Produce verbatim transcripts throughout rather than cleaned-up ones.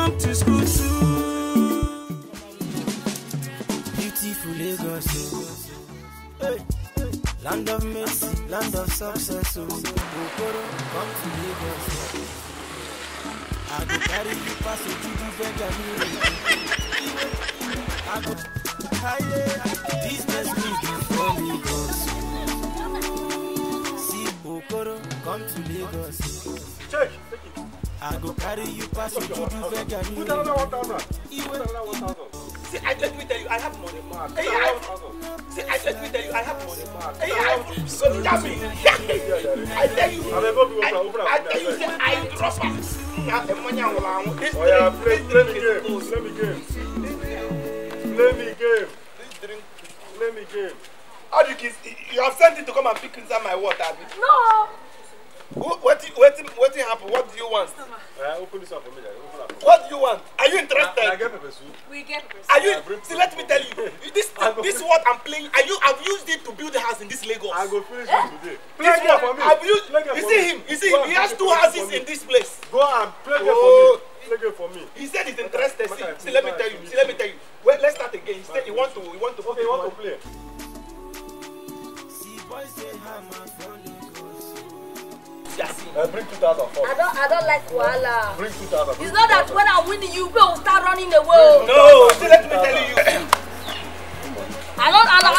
Come to school too. Beautiful Lagos, oh. Hey. Land of mercy, land of success, oh. Okoro, come to Lagos, oh. I go carry you pass Ojudu Benjamin. I go higher. This next week you for Lagos, oh. See Okoro, come to Lagos, oh. Check. I go carry you pass Ojudu Benjamin. Put another one thousand. Put another one thousand. See, I let me tell you, I have money. Put another one thousand. See, I let me tell you, I have money. Hey, I, so tell me. I tell you. I, I tell you, say I drop am. Na the money I want. This drink, this drink is cold. Play me game. Play me game. This drink. Play me game. How do you kiss? You have sent it to come and pick inside my water, abi? No. Who, wetin, wetin, wetin happen? What do you want? Eh, open this one for me, Jare. Open am for me. What do you want? Are you interested? I, I get pepper soup. We get pepper soup. Are you? See, let me tell you. This, this is what I'm playing. Are you? I've used it to build a house in this Lagos. I go finish it today. Play game for me. I've used. You see him? You see him? He has two houses in this place. Go and play game for me. Play game for me. He said he's interested. See, let me tell you. See, let me tell you. Well, let's start again. He said he want to, he want to. Okay, he want to play. See, boys, they hammer for Lagos. Uh, bring two thousand first. I don't, I don't like wahala. Bring two thousand. It's not that when I win you, people will start running away. No, see, let me tell you. I don't, I don't.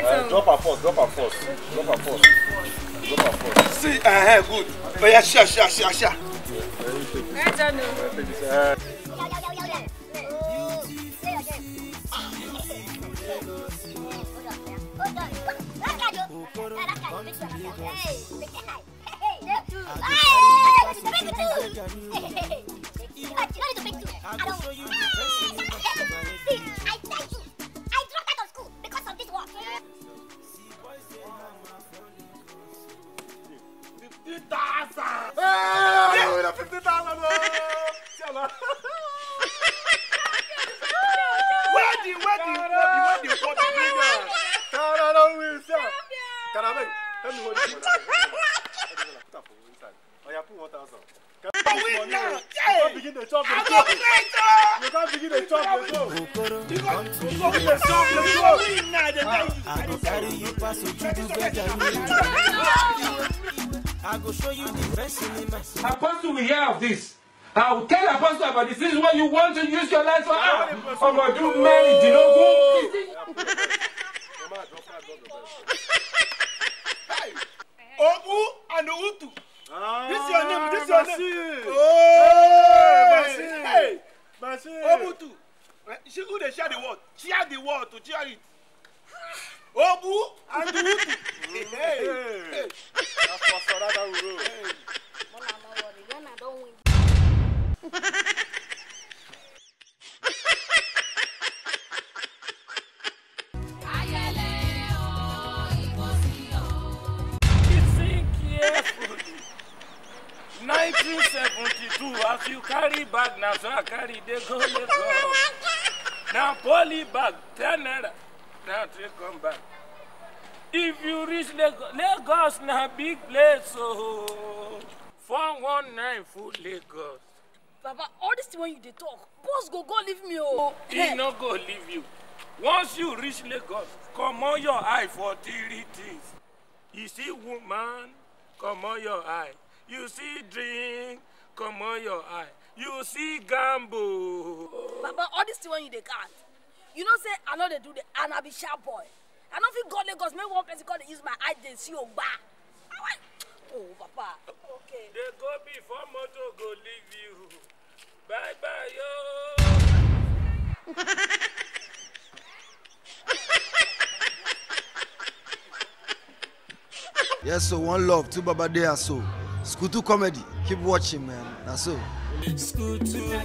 Uh, drop her first, drop her first, drop her first, drop her first. See, uh, good. Oh yeah, sure, sure, sure, sure. Well done, oh. Uh, fifty thousand. Hey, we win fifty thousand, oh. See am now. Where the, where the, where the, where the, where the big guy? Tara don win, see am. Tara, abeg, help me hold this one. Put am for inside. Oya, put one thousand. Can you put this money? Win now. You can't begin to chop the show. You can't begin to chop the show. Okoro, come to me. I go carry you pass Ojudu Benjamin. I go show you the best cinema. Apostle will hear of this. I will tell Apostle about this. This is what you want to use your life for. Ah, Omo, do marry, Dinogu. Hey. Obu and Utu. Ah, this your name, this your name. Mercy. Oh, hey, Mercy. Mercy. Obutu. Eh, she who dey share the word. Share the word to share it. Obu and Utu. Hey. Hey. That's for Sarada Uro. Hey. Mola, no worry. When I don't win. It's sing carefully. Nineteen seventy-two, as you carry bag, na so I carry dey go Lagos. Na poly bag, ten naira, na take come back. If you reach Lagos, Lagos na big place, oh. Four one nine full Lagos. Baba, all this thing when you dey talk, boss go go leave me, oh. He no go leave you. Once you reach Lagos, comot your eye for three things. You see woman, comot your eye. You see drink, comot your eye. You see gamble. Baba, all this thing when you dey count, you know say I no dey do the, and I be sharp boy. I no fit go Lagos, make one person come dey use my eye dey see ogba. Oh, Papa. Okay. Dey go before motor go leave you. Bye bye, yo. Yes, so one love to Baba Dea, so Skutu Comedy. Keep watching, man. That's so. School two.